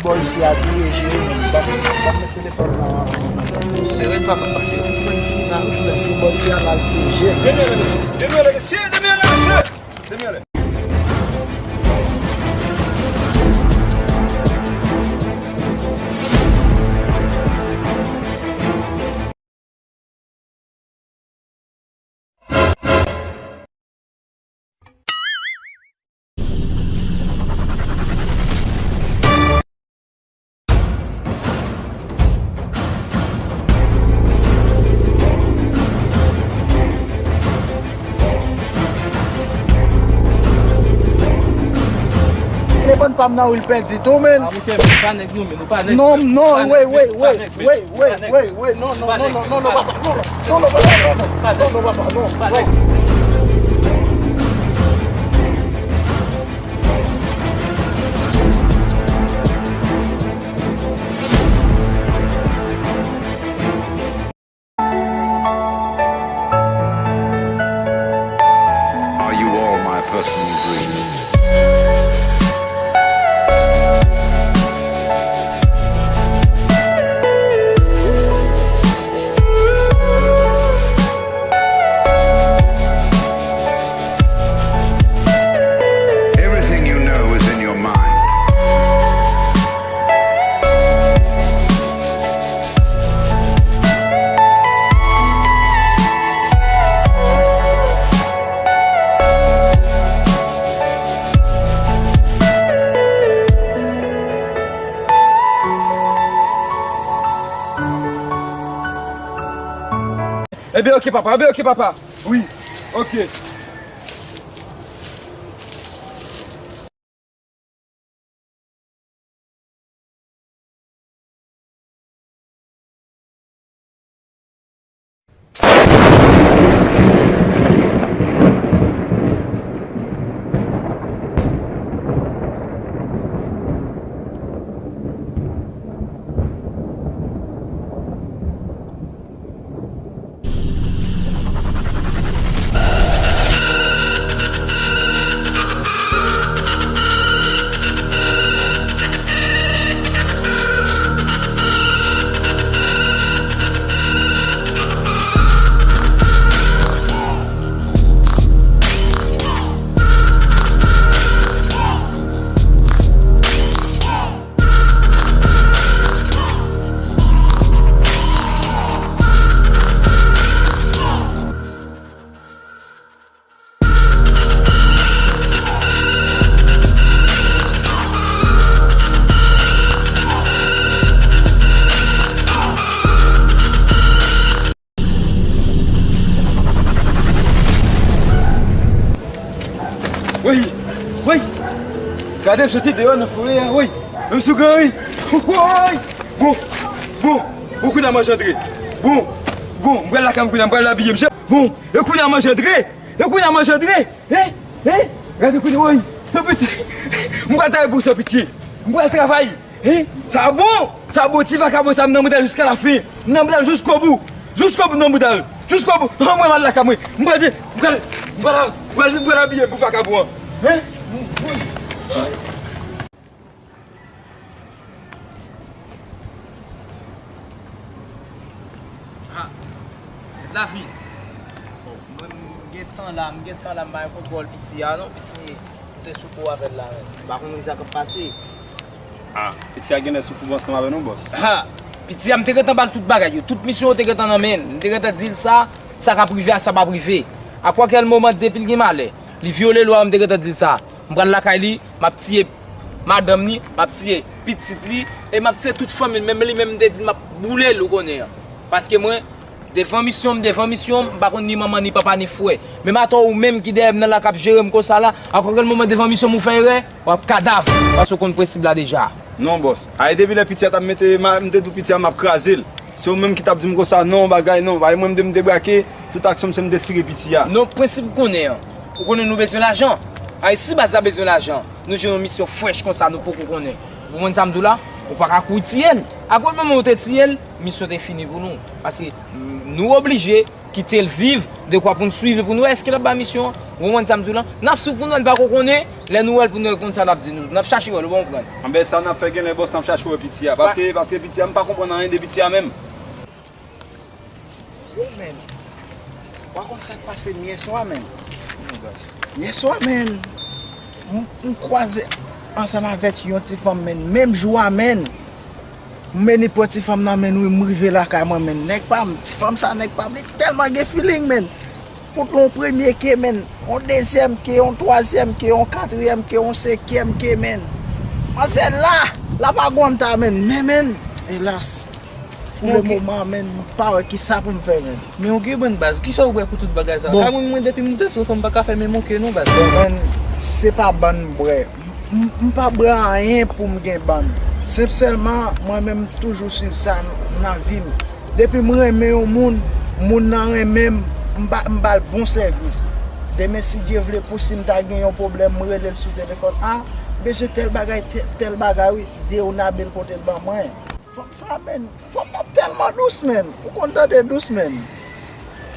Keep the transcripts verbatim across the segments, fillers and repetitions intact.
Bòl isi a touye jere menm. Ban m, ban m met telefòn nan. Sere pa pase. Nan, se bòl isi a l al touye jere. Demele, mesye. Demele, mesye. Demele, mesye. Demele. Telefòn pa m nan wi l pèdi tou, men. Ah, monchè, nou pa nèg nou, men nou pa nèg. Non, non, wait, wait, wait, wait, wait, wait, wait, non, non, non, non, non, non, papa, non, non, non, non, papa, non, non, papa, non, non. Are you all my personal dreams? Everything you know is in your mind. Ebyen, oke, papa. Ebyen, oke, papa. Wi. Oke. Woy! Woy! Gade m soti deyò nan forè a, woy! Menm sou gran, wi! Woy! Bon! Bon! Bon, kounye a manje antre! Bon! Bon! M pral lakay m kounye a, m pral abiye m. Bon! E kounye a manje antre! E kounye a manje antre! Hein? Hein? Gade kounye a, woy! San pitye! M pral travay pou san pitye! M pral travay! Hein? Sa bon! Sa bon, ti vakabon sa, m nan bout al jiska lafen. M nan bout al jiskobou. Jiskobou m nan bout al. Jiskobou. An mwen m al lakay mwen. M pral de, m pral, m pral, m pral, m pral abiye pou vakabon an. Hein? Ah, lavi. Mwen, m gentan la, m gentan la, m pa gen kontwòl piti a, non, piti. M te sou kou avè l la, men m pa konn sa k ap pase. Ah, piti a genlè sou foub ansanm avè nou, bòs. Ha! Piti a, m te gentan ba l tout bagay yo. Tout misyon yo te gentan nan men l. M te gentan di l sa, sa k ap rive a, sa p ap rive. A kwakè moman, depi l gen malè, li vyole lwa, m te gentan di l sa. M pral lakay li, m ap tiye madanm li, m ap tiye pitit li, e m ap tiye tout fanmi l. Menm li menm, m te di l m ap boule l, ou konnen an. Paske mwen, devan misyon m, devan misyon m, m pa konn ni manman, ni papa, ni frè. Menm atò ou menm ki dèyè m nan la k ap jere m konsa la, a kwakè moman devan misyon m ou fè erè, w ap kadav, paske w konn prensip la deja. Non, bòs. Ay, depi lè piti a t ap mete, m te di w piti a m ap kraze l. Se ou menm ki t ap di m konsa, non, bagay, non. Ay, mwen m de, m debrake, tout aksyon m se m te tire piti a. Non, prensip ou konnen an. Ou konnen nou bezwen lajan. Ay, si baz la bezwen lajan, nou jwenn yon misyon frèch konsa, nou poko konnen. Ou konprann sa m di w la? Ou pa ka kouri tiye l. A kwakè moman ou te tiye l, misyon te fini pou nou. Paske nou oblije Kite l viv, dekwa pou n swiv li, pou n wè èske l ap bay misyon an. Ou konprann sa m di w lan? N ap swiv pou n wè, n pako konnen, lè nou wè l pou n wè konn sa l ap di nou. N ap chache wè l, ou konprann? Anben, sa n ap fè genlè, bòs, n ap chache wè piti a. Paske, paske piti a, m pa konprann anyen de piti a menm. Yo, menm. Ou pa konn sa k pase m yèswa, menm. Yèswa, menm. M, m kwaze ansanm avèk yon ti fanm, menm, menm jou a, menm. M vini pran ti fanm nan, menm, wi, m rive lakay mwen, menm. Nèg pa m, ti fanm sa, nèg pa m, li tèlman gen feeling, menm. Fout l yon premye ke, menm. Yon dezyèm ke, yon twazyèm ke, yon katriyèm ke, yon senkyèm ke, menm. Manzè la, l ap agwanta, menm. Men, menm, elas. Pou le moman, menm, m pa wè kisa pou m fè, menm. Men ou gen bann baz, kisa ou wè pou tout bagay sa? Bon. Ka mwen, mwen depi m moute sou fè, m pa ka fè menm okenn non baz. Bon, menm, se pa bann m bwè. M, m, m pa bwè anyen pou m gen bann. Senp sèlman, mwen menm, m toujou swiv sa n-, nan vi m. Depi m renmen yon moun, moun nan renmen m, m ba, m ba l bon sèvis. Demen, si Dye vle, pou si m ta gen yon pwoblèm, m rele l sou telefòn. A, bezwen tèl bagay, tè-, tèl bagay, wi. Deyonabe l pote l ban mwen. Fanm sa, menm, fanm nan tèlman dous, menm. Ou konn tande dous, menm.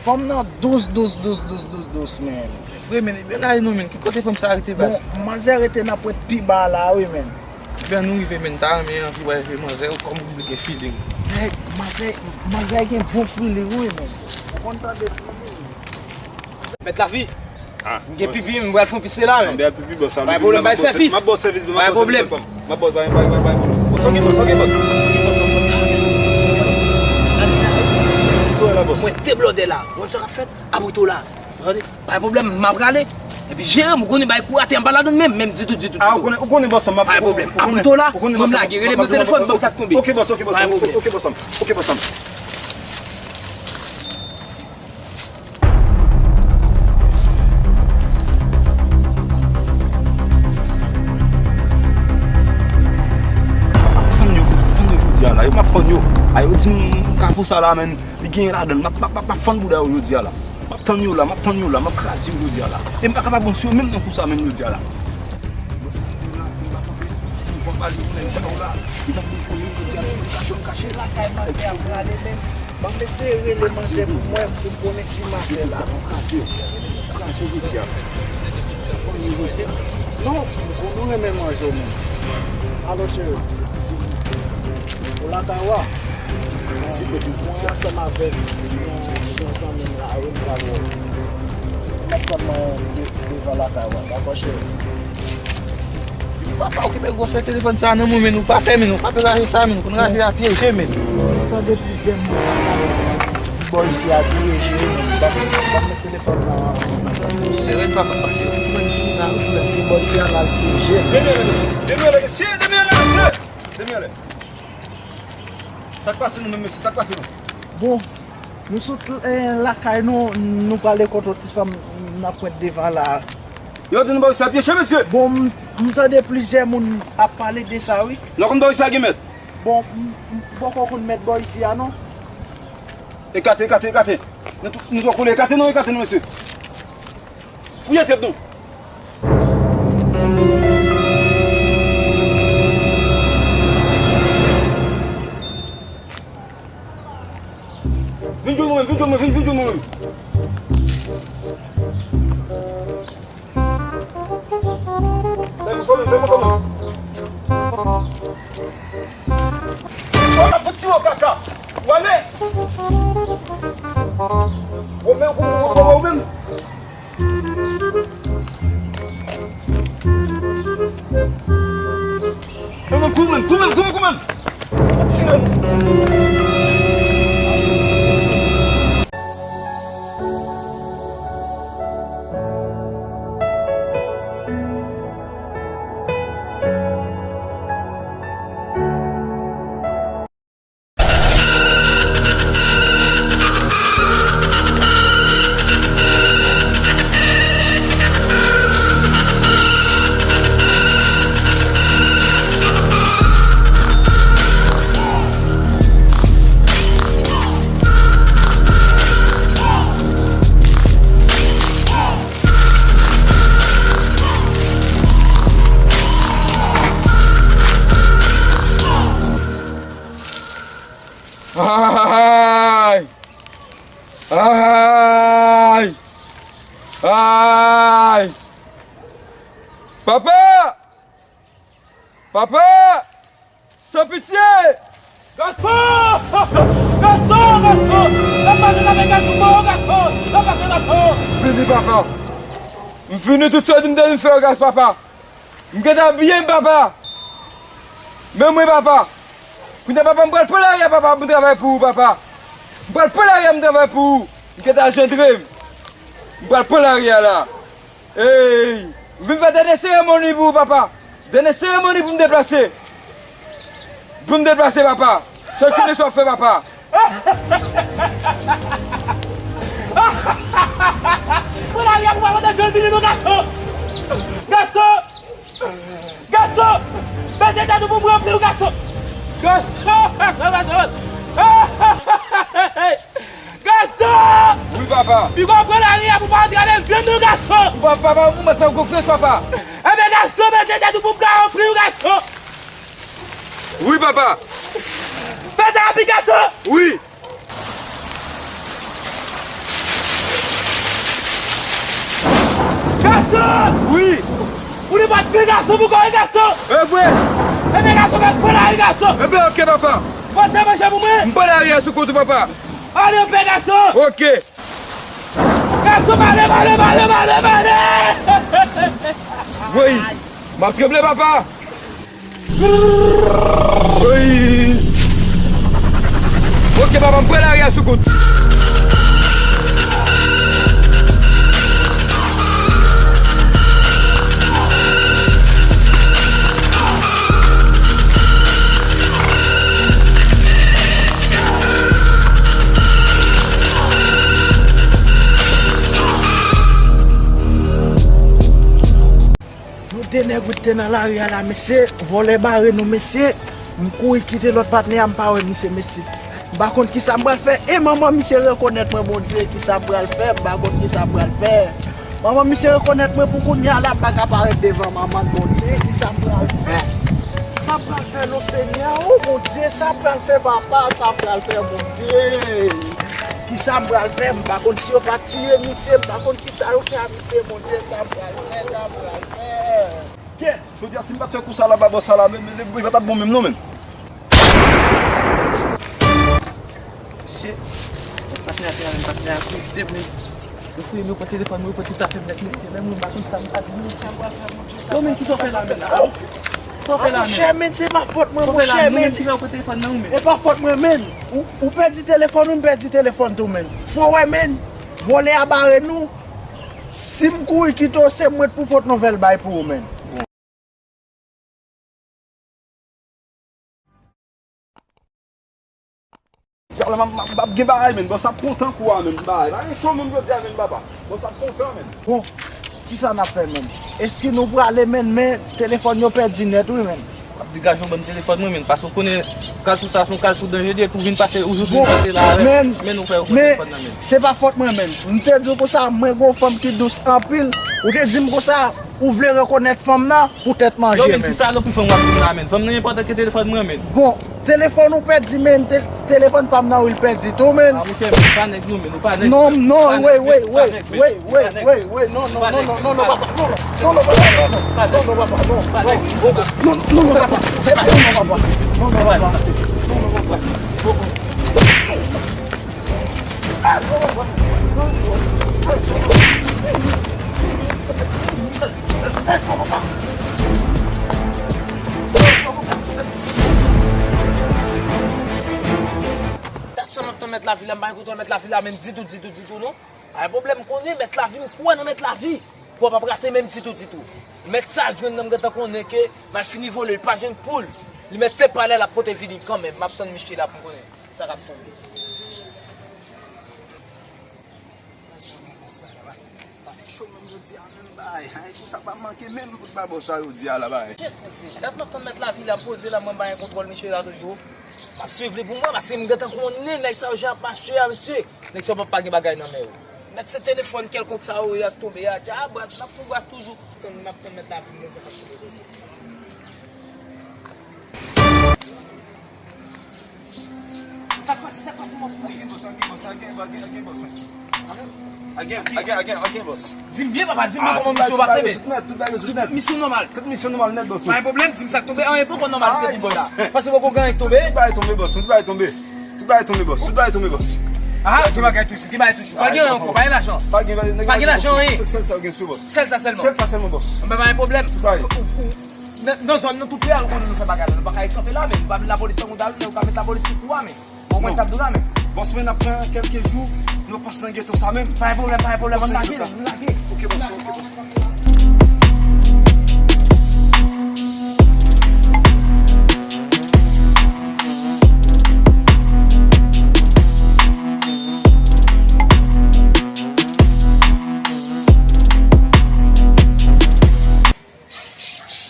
Fanm nan dous, dous, dous, dous, dous, dous, menm. Vre, menm, li bèl la, non, menm. Ki kote fanm sa rete, baz? Bon, manzè rete nan pwent pi ba la, wi, menm. Ebyen, nou rive, menm. Ta renmen anvi wè manzè, kòm ou gen feeling. Nèg, manzè, manzè gen bon feeling, wi, menm. Ou konn tande feeling. Mèt Lavi. Ah, m gen pipi, m pral fè yon pis la, men. Anben al pipi, bòs. Pa gen pwoblèm, bay sèvis. M ap ba w sèvis, m ap ba w sèvis. Pa gen pwoblèm. M ap ba w, bay, bay, bay, bay. Bòs, ok, bòs, ok, bòs. Sa w la, bòs? Mwen te blòdè la. Ou konn sa k ap fèt? Abrito la. Tande? Pa gen pwoblèm, m ap rale. Epi jere m, ou konnen bay kou atè anba ladann menm, menm ditou, ditou, ditou. Ah, ou konnen, ou konnen, bòs, m ap... Pa gen pwoblèm. Abrito la, mwen m lage, rele m nan telefòn, ban m sa k tonbe. Ok, bòs, ok, bòs. Pa gen pwoblèm. Ok, bòs. Ok, bòs. M ap fann yo, m ap fann yo jodi a la, yo, m ap fann yo. A, yo di m kafou sa la, menm, li genyen ladan l. M ap, m ap, m ap, m ap fann bouda yo jodi a la. M ap tann yo la, m ap tann yo la, m ap kraze yo jodi a la. E m pa kapab rann sou yo menm nan kou sa menm jodi a la. Bon, sa m di w la, si m pa kanpe, m va pale pou nèg sa yo la. Li p ap bezwen yo jodi a, m kache, m kache. Lakay manzè ap rale menm. Ban m eseye rele manzè pou mwen, pou m konnen si manzè la. Kraze, kraze jodi a. Non, m konnen w renmen manje w menm. Alo, cheri. Ou lakay w a? Mwen ansanm avèk yon, yon zanmi m la, wi, m pral wè w. M ap tann mwen de-, devan lakay w a, dakò, cheri? Papa, okipe gwosè telefòn sa nan mwen, men nou pa fè, men nou pa fè raje sa, men nou konn raje a pyeje, men. Tande plizyè moun di bò isi a pyeje, men ban m, ban m met telefòn nan, nan. Se rèd papa, pase. Mèsi, bò isi a l al pyeje. Demye lè, mesye. Demye lè, mesye. Demye lè, mesye. Demye lè. Sa k pase nou menm, mesye? Sa k pase nou? Bon, nou sot, eh, lakay nou, nou prale kot yon ti fanm nan pwent devan la. Yo di nou ba isi a pyeje, mesye. Bon, m, m tande plizyè moun ap pale de sa, wi. Nou konn ba isi a gen mèt? Bon, m, m poko konn mèt bò isi a, non. Ekate, ekate, ekate. Nou tou, nou tou koule. Ekate nou, ekate nou, mesye. Fouye tèt nou. Vin jwenn mwen, vin jwenn mwen, vin, vin jwenn mwen. Fè m kòman, fè m kòman. Ou ap fout tire w kaka. Ou ale. Ou menm, ou, ou, ou, ou menm. Koumen, koumen, koumen, koumen, koumen. Ay! Ay! Papa! Papa! San pitye! Gaston! Gaston! Gaston! Papa, nou ta fè kay sou kò w, Gaston! Papa, fè Gaston! Vini, papa! M vini tout sa w di m te vin fè w, Gaston, papa! M gentan byen, papa! Men mwen, papa! Kounye a, papa, m pral pran lari a, papa, pou m travay pou ou, papa! M pral pran lari a, m travay pou ou! M gentan jendre m! M pral pran lari a la! Ey! M vin fè dènye seremoni pou ou, papa! Dènye seremoni pou m deplase! Pou m deplase, papa! Sèl konnen sa w fè, papa! Mwen la, y ap wè mwen vini, non, Gaston! Gaston! Gaston! Mete tèt ou pou m ranpli w, Gaston! Gaston! Gaston! Gaston! Wi, papa. Li konprann lari a pou pa antre nan vyann nan, Gaston. Papa, papa, ou mèt fè m konfyans, papa. Enben, Gaston, mete tèt ou pou m ka ranpli w, Gaston. Wi, papa. Fè sa rapid, Gaston. Wi. Gaston! Wi. Ou li pa t fin, Gaston, pou kò, wi, Gaston. E vre. Enben, Gaston, mèt pran lari, Gaston. Enben, oke, papa. Pote manje pou mwen. M pran lari a sou kont ou, papa. Ale anpè, Gaston. Oke. Gaston, pale, pale, pale, pale, pale. Woy, m ap tranble, papa. Woy. Oke, papa, m pran lari a sou kont. Nou de nèg wi te nan lari a la, mesye. Vòlè bare nou, mesye. M kouri kite lòt patnè a, m pa wè misye, mesye. M pa konn kisa m pral fè. E manman misye rekonèt mwen, Bondye, kisa m pral fè? M pa konn kisa m pral fè. Manman misye rekonèt mwen pou kounye a la, m pa ka parèt devan manman l, Bondye, kisa m pral fè? Sa m pral fè non, Senyè, o Bondye, sa m pral fè, papa, sa m pral fè, Bondye. Kisa m pral fè? M pa konn si yo pa tiye misye, m pa konn kisa yo fè a misye, Bondye, sa m pral fè, sa m pral fè. Kè, jodi a, si m pa t fè kou sa la ba bòs sa la, men, men, men, li pa t ap bon menm non, men. Mesye, patnè a te la menm, patnè a kouri vide, men. Yo fouye m, yo pran telefòn mwen, yo pran tout afè m nèt, mesye. Men mwen, m pa konn sa m pa di, men sa m pral fè, Bondye, sa m pral fè, sa m pral fè. Sa w fè la menm? Sa w fè la menm? Monchè, men, se pa fòt mwen, monchè, men. Sa w fè la menm? Ki fè w pran telefòn nan, men? E pa fòt mwen, men. Ou, ou pèdi telefòn ou, m pèdi telefòn tou, men. Fò wè, men. Vòlè a bare nou. Si m kouri kite w, se mwen k pou pot nouvèl bay pou ou, men. Sa la, m ap, m ap, m ap gen bagay, men. Bòs ap kontan kou a, men. Bagay, bagay cho, men, jodi a, men, papa. Bòs ap kontan, men. Bon, kisa n ap fè, men? Èske nou prale, men? Men telefòn yo pèdi nèt, wi, men. W ap degaje w ban m telefòn mwen, men, paske w konnen, kal sou sa, se yon kal sou danje, depi w vin pase, ou jis vin pase la avè m, men, men nou fè yo pran telefòn nan men. Se pa fòt mwen, men. M te di w konsa, mwen gon fanm ki dous anpil. Ou te di m konsa, ou vle rekonèt fanm nan pou tèt manje, men. Yo, men, ki salopri fanm w ap di m la, men? Fanm nan enpòtan ke telefòn mwen, men. Bon, telefòn ou pèdi, men, te-, telefòn pa m nan, wi, l pèdi tou, men. Ah, monchè, men, ou pa nèg, non, men, ou pa nèg, men, ou pa nèg, men, ou pa nèg, men. Wey, wey, wey, wey, wey, wey, non, non, non, non, non, non, papa, non, non, non, non, papa, non, non, non, non, non, papa, non, non, non, papa, non, non, papa, non, non, papa, non, non, papa, non, non, papa. Dat sa m ap tann mèt lavil la, m pa gen kontwòl mèt lavil la menm ditou, ditou, ditou, non. Ay, pwoblèm, konnen mèt lavi, m kwè nan mèt lavi. Pou w p ap rate menm ditou, ditou. Mèt sa jwenn nan, m gentan konnen ke m al fini vole l, pa jwenn poul. Li mèt se palè l ap pote vini kanmenm. M ap tann misye la pou m konnen sa k ap tonbe. Bagay cho menm jodi a menm bay. Ay, kou sa pa manke menm pou ba bòs la jodi a la bay. Kèt mesye, dat m ap tann mèt lavi la poze la, mwen bay kontwòl misye la toujou. M ap swiv li pou mwen, paske m gentan konnen nèg sa yo jan ap mache a, mesye. Nèg sa yo p ap pa gen bagay nan men yo. Mèt se telefòn kèlkonk sa yo ye ak tonbe a. A bwat, n ap fon bwat toujou. Tann, n ap tann mèt lavi m gentan ap tonbe toujou. Sa k pase, sa k pase, m ap fouye. Sa gen bòs, sa gen bòs, sa gen, sa gen, sa gen bòs, men. Agen, agen, agen, agen, bòs. Di m byen, papa, di m byen kòman misyon pase, men. Tout bagay rezoud nèt, tout bagay rezoud nèt. Tout misyon nòmal. Tout misyon nòmal nèt, bòs. Pa gen pwoblèm, di m sa k tonbe. Anyen poko nòmal, se di bòs la. Paske poko gen anyen k tonbe. Tout bagay tonbe, bòs. Tout bagay tonbe. Tout bagay tonbe, bòs. Tout bagay tonbe, bòs. Ah, gen bagay toujou, gen bagay toujou. Pa gen anyen ankò, pa gen lajan. Pa gen, pa gen lajan, anyen. Se sèl sa yo gen sou yo, bòs. Sèl sa sèlman. Sèl sa sèlman, bòs. Anben, pa gen pwoblèm. Tout bagay. Ou, ou, ou, nan, nan zòn nan, tout peyi a, nou konnen nou fè bagay la. Nou pa ka kanpe la, men nou pa vin lapolis tankou dal, nou ka met lapolis sou kou a, men. Bon, mwen, sa ap dou la, men. Bòs, mwen, n ap pran kèlke jou, nou pase nan geto sa menm. Pa gen pwoblèm, pa gen pwoblèm, ann lage, ann lage. Ok, bòs, ok, bòs.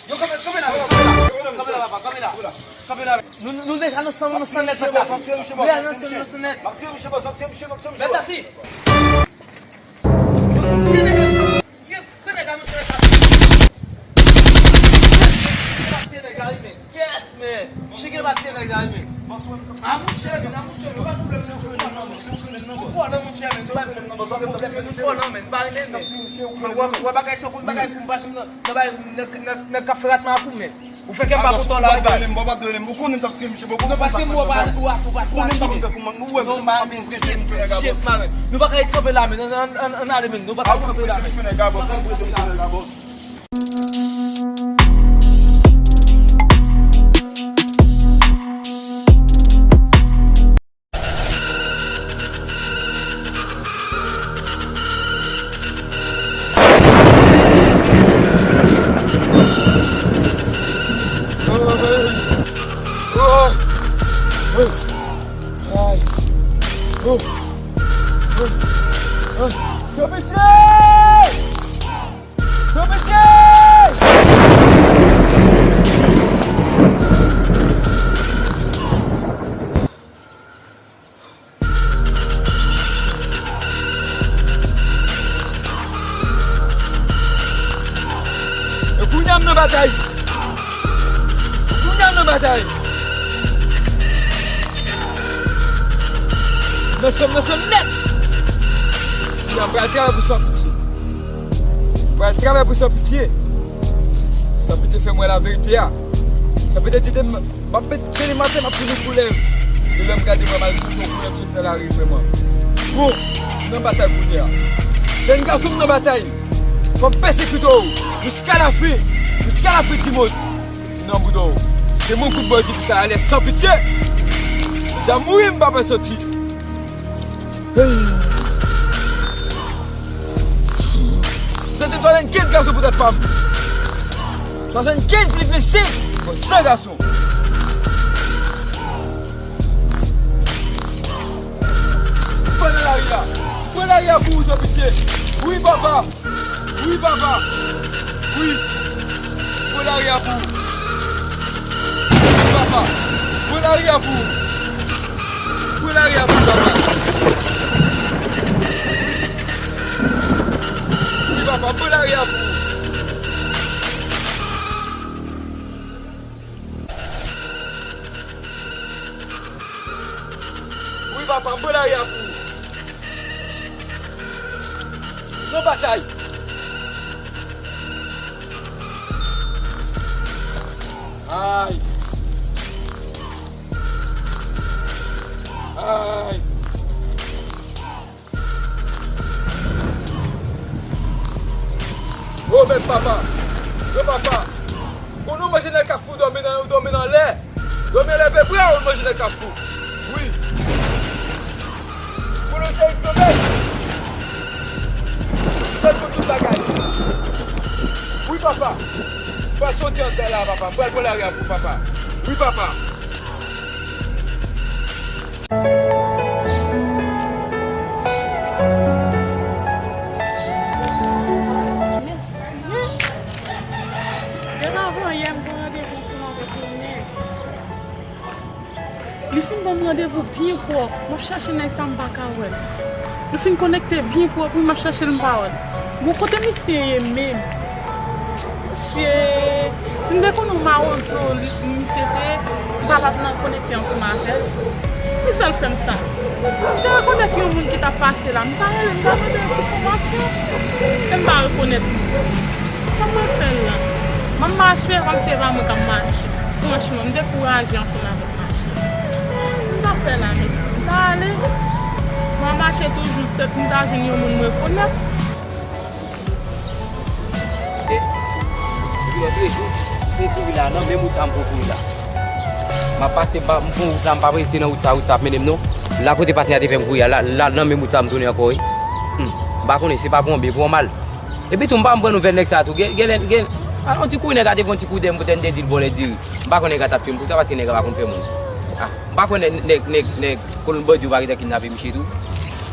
Yo, kanpe, kanpe la, kanpe la, kanpe la, papa, kanpe la. Kanpe la. Nou, nou deja nan san, nan san nèt, papa. Nou deja nan san, nan san nèt. Bèl tafi. Yo, tiye nèg la, tiye, pran nèg la, nou tiye nèg la. Tiye nèg la, wi, men. Kèt, men. Misye gen pa tiye nèg la, wi, men. A, monchè, men, a, monchè, men, pa pwoblèm, se ou ki rele m nan, men. Se ou ki rele m nan, men. Nou fò nan, monchè, men, se pa pwoblèm, men, nou fò nan, men, nou pa renmen, men. Wè, wè, bagay sa, konn bagay pou m pa janm nan. Nan bay, nan, nan, nan kafè rat makout, men. Ou fè kè m pa kontan la, bay. Ou pa t done m, ou pa t done m. Ou konnen m t ap tiye misye, bon, ou pa konn sa k pase. Ou pa, ou pa, ou pa, ou pa. Ou konnen m t ap fè kouman, ou wè, non, m ap prete m fè nèg a bòs. Nou pa ka ret kanpe la, men, ann, ann, ann ale, men. Nou pa ka ret kanpe la, men. Fè nèg a bòs, ou prete m fè nèg a bòs. E kounye a m nan batay. Kounye a m nan batay. Nan sèm, nan sèm nèt. Kounye a m pral travay pou San Pitye. M pral travay pou San Pitye. San Pitye fè m wè laverite a. San Pitye di m, m ap met Demen maten m ap fini koulèv. E lè m gade mwen m al sou yon koulèv sot nan lari vrèman. Bon, m nan batay kounye a. Jèn gason m nan batay. Fò m pèsekite w jiska lafen. Jiska lafen ti mond. Nan bouda w. Se mwen kout bò ki di sa alè San Pitye. Deja mouri m pa pè soti. Hey. Se te swasannkenz gason pou tèt pa m. Swasannkenz plis mesi pou san gason. Pran nan lari a. Pran lari a pou ou, San Pitye. Wi, papa. Wi, papa. Wi. Pran lari a pou ou. Wi, papa. Pran lari a pou ou. Pran lari a pou ou, papa. Wi, papa. Pran lari a pou ou. Wi, papa, m pran lari a pou ou. Nan batay. Ay. Ay. O, men papa! Yo, papa! Konnen w manje nan kafou, dòmi nan, dòmi nan lè. Dòmi nan lè, pepre, ou manje nan kafou. Wi. Konnen w se yon pepre. Ou fè tout bagay. Wi, papa. Pral soti anndan la, papa. Pral pran lari a pou papa. Wi, papa. Mèsi. Depi avan yè, m gen randevou ansanm avèk yon nèg. Li fin ban m randevou byen pwòp. M ap chache nèg sa, m pa ka wè l. Nou fin konekte byen pwòp, wi, m ap chache l, m pa wè l. Bon, kote misye ye menm? Misye, si m te konn yon mawozo li, misye te, m pa t ap nan konekte ansanm avè l. Ki sa l fè m sa? Si m te rekonèt yon moun ki t ap pase la, m ta rele, m ta mande yon ti konpansyon. Men m pa rekonèt li. Sa mwen fè l la? M ap mache kòmsi se pa mwen k ap mache. Franchman, m dekouraje ansanm avèk mache. Si m t ap fè la, mesi. M ta ale. M ap mache toujou, petèt m ta jwenn yon moun m rekonèt. E, depi lòt jou, se kouri la, nan menm wout sa m pran kouri la. M ap pase, m pa, m pran wout la, m pa rete nan wout sa, wout sa ap mennen m non. La kote patnè a te fè m kouri a, la, la, nan menm wout sa m tounen ankò, wi. Hmm. M pa konnen, se pa pou yon byen, pou yon mal. Epi tou, m pa, m pran nouvèl nèg sa tou. Gen, gen, gen, a, yon ti kou nèg a te fè yon ti kou dèyè m, poutèt m te di l vòlè diri. M pa konnen nèg a t ap tuye m pou sa, paske nèg a pa konn fè moun. A, m pa konnen nèg, nèg, nèg, kolonn bandi yo pa gentan kidnape misye tou.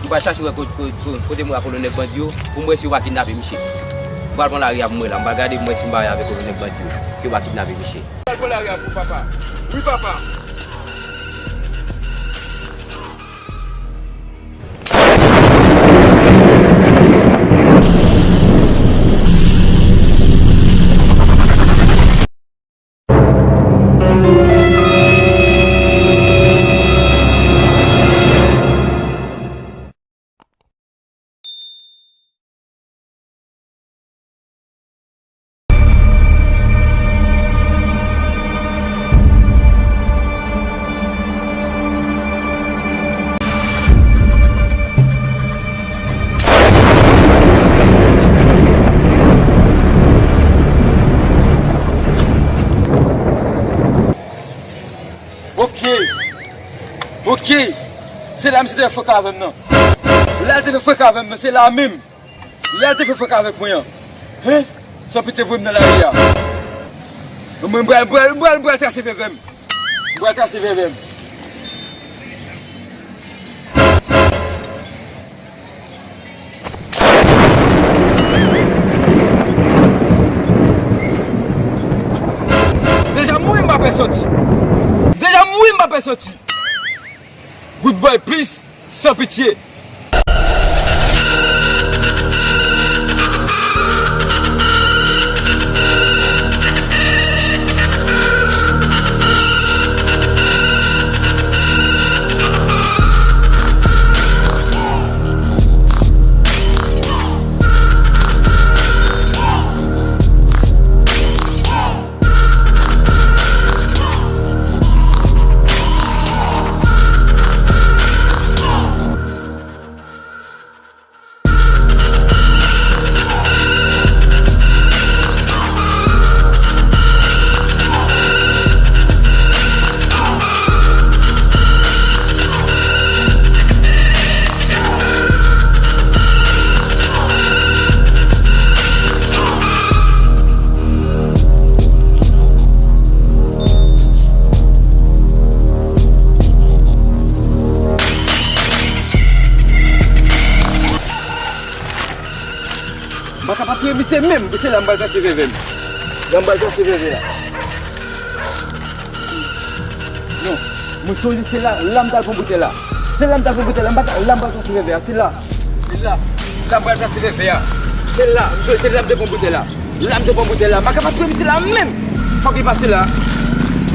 M pral chache wè kote, kote, kote m wè kolonn nèg bandi yo, pou m wè si yo pa kidnape misye. M pral pran lari a pou m wè la, m pral gade pou m wè si m pa wè avèk kolonn nèg bandi yo, si yo pa kidnape misye. M pral pran lari a pou papa. Wi, papa. Ok. Ok. Se la misye te fè fraka avè m nan. La l te fè fraka avè m nan, se la menm. La l te fè fraka avèk mwen an. Hein? San pitye voye m nan lari a. Mwen, m pral, m pral, m pral, m pral trase vèvè m. M pral trase vèvè m. Deja m mouri, m pa pè soti. Deja m mouri, m pa pè soti. Good boy, plis, san pitye. M pa ka pa touye misye menm, se la m pral trase vèvè m. La m pral trase vèvè a. Non, mwen sonje se la, la m t al pran boutèy la. Se la m t al pran boutèy la, m pa ka, la m pral trase vèvè a, se la. Se la, la m pral trase vèvè a. Se la, m sonje se la m te pran boutèy la. La m te pran boutèy la, m pa ka pa touye misye la menm. Fòk li pase la.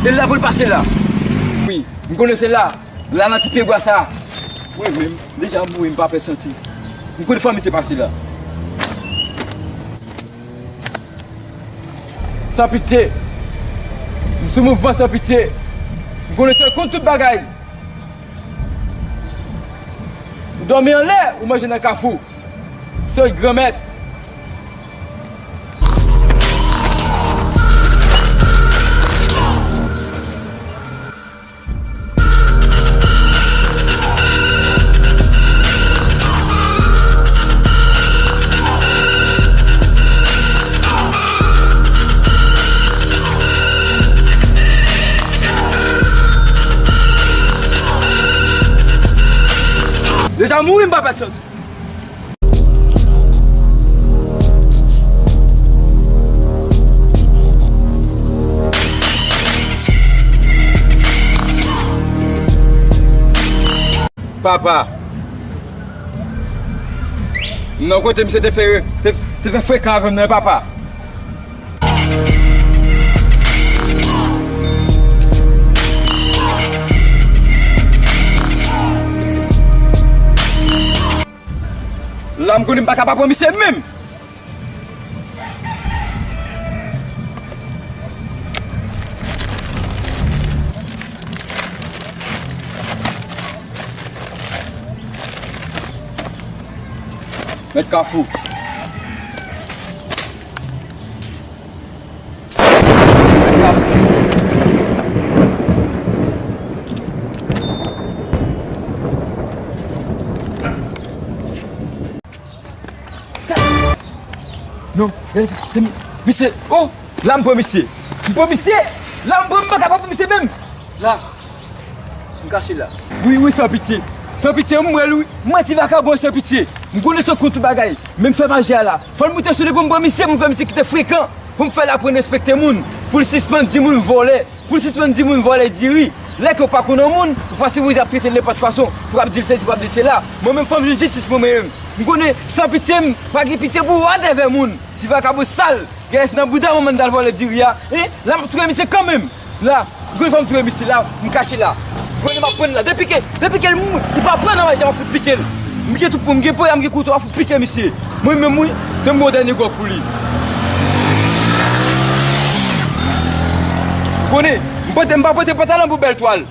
E la pou l pase la. Wi, m konnen se la. La nan ti pyebwa sa. Mwen menm, deja m mouri, m pa pè santi. M konnen fanmi se pase la. San pitye. M sou mouvman san pitye. M konnen sèl konn tout bagay. Ou dòmi anlè, ou manje nan kafou. Se yon granmèt. Deja mouri, m pa pè santi. Papa. Non, kote misye te fè, te, te fè frekan avè m nan, papa. M konnen m pa ka pa pran misye menm. Mèt Kafou. Mèt Kafou. Non, gade sa, se mi-, misye. Oh, la m pran misye. M pran misye. La m pran, m pa ka pa pran misye menm. La, m kache la. Wi, wi, Sanpitye. Sanpitye, m wè l, wi. M wè ti vakabon Sanpitye. M konnen se kont tout bagay. Men m fè maji a la. Fò l moute sou li pou m pran misye, pou m fè misye kite frekan. Pou m fè l aprann respekte moun. Pou l sispann di moun vòlè. Pou l sispann di moun vòlè diri. Lè ke w pa konn yon moun, ou pa sipoze ap trete l nenpòt fason. Pou w ap di l sesi, pou w ap di l sela. Mwen menm, fò m jwenn jistis mwen menm. M konnen, Sanpitye, m pa gen pitye pou whatever moun. Ti vakabon sal. Gèlès nan bouda manman l t al vòlè diri a. Hein? La, m ap touye misye kanmenm. La, m konnen fò m touye misye la, m kache la. M konnen m ap pran l la. Depi ke, depi ke l, li pa pran nan maji a, m ap fout pike l. M gen tout pou m gen poya, m gen kouto, m ap fout pike misye. Mwen menm, wi, te m bon dènye gòk pou li. Konnen, m pote, m pa pote pantalon pou bèl twal.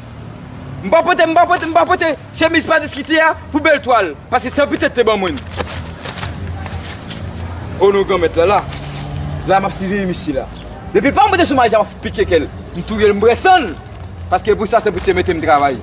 M pa pote, m pa pote, m pa pote chemiz pa diskite a pou bèl twal. Paske se yon pitit te ban mwen. O non, Granmèt la, la. La, m ap siveye misye la. Depi pa m pote sou maji a, m ap pike kè l. M touye l, m bwè san l. Paske pou sa, se pou te mete m travay.